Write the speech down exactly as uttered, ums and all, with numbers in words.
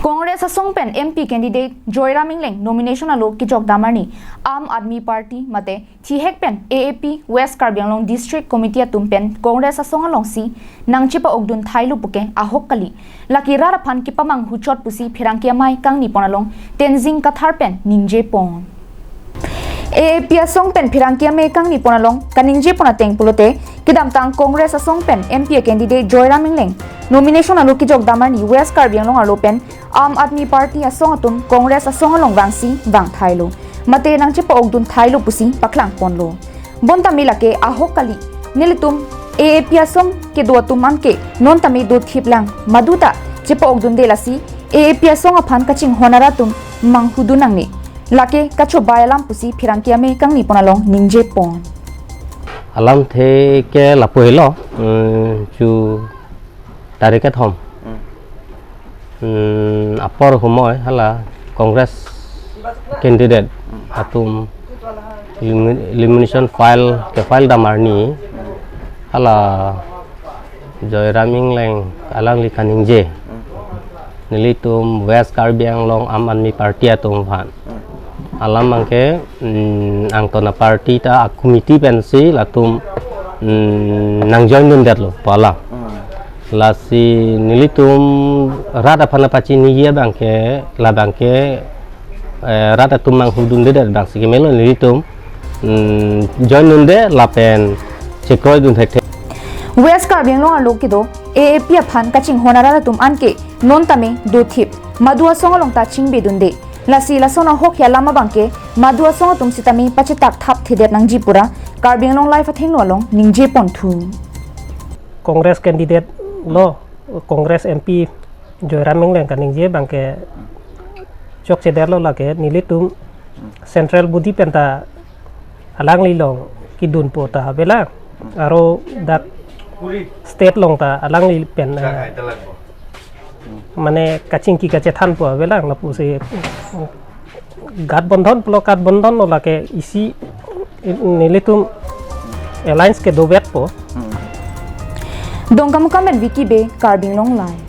Congress asong pen M P candidate Joyram Engleng nomination alo kejok dam arni Aam Aadmi Party mate thihek pen A A P West Karbi Anglong District Committee atum pen Congress asong alongsi nangchepa-okdun thailo puke ahok kali. Lake rat aphan kepamanghu chot pusi pherangke amei kangni pon along Tenzing Kathar pen ningje pon. A A P asong pen pherangke amei kangni pon along kaningje pon ateng pulote kedamtang Congress asong pen M P candidate Joyram Engleng nomination alo kejok dam arni West Karbi Anglong arlo pen Aam Aadmi Party asong atum Congress asong along vangsi vang thailo mate nangchepa-okdun thailo pusi paklang ponlo. Bonta me lake ahok kali. Nelitum A A P asong kedo atum anke non tame dothip lang, maduta chepa-okdunde, lasi A A P asong aphan kachinghon arat atum manghudun nangne. Lake kachobai alam pusi pherangke amei kangni pon along ningje pon. Alamthe ke lapu helo, mm, chu tarik kethom. Hmm. Hmm, apor humoi hala Congress candidate atum elimi-, elimination file ke-file dam arni hala Joyram Engleng alangli kaningje. Hmm. Nelitum West Karbi Anglong Aam Aadmi Party atum aphan. Hmm. Alam abangke, mm, angton a-party ta a-committee pensi latum, mm, nang join dundetlo pu alam. Hmm. Lasi nelitum rat aphan apachini abangke, labangke, eh, rat atum manghudunde det abangsi kemelo nelitum, mm, join dunde lapen chekroidun thekthe. West Karbi Anglong arlo kedo A A P aphan kachinghon arat atum anke non tame dothip, madu asong along ta chingbedunde. Lasi lason ahokhi alam abangke madu asong atum sitame pachetak thap thedet nangji pura Karbi Anglong Live athengno along ningje ponthu. Congress candidate lo, Congress M P Joyram Engleng kaningje abangke chokchedetlo, lake nelitum central body penta alangli along kedunpo ta avelang, aro dak state along ta alangli pen, eh, mane kachingki kachethanpo avelang, lapusi Gathbandhan pulo, Gathbandhan lo, lake isi nelitum alliance kedovetpo. Dongkamukam pen Vicky Bey, Karbi Anglong Live.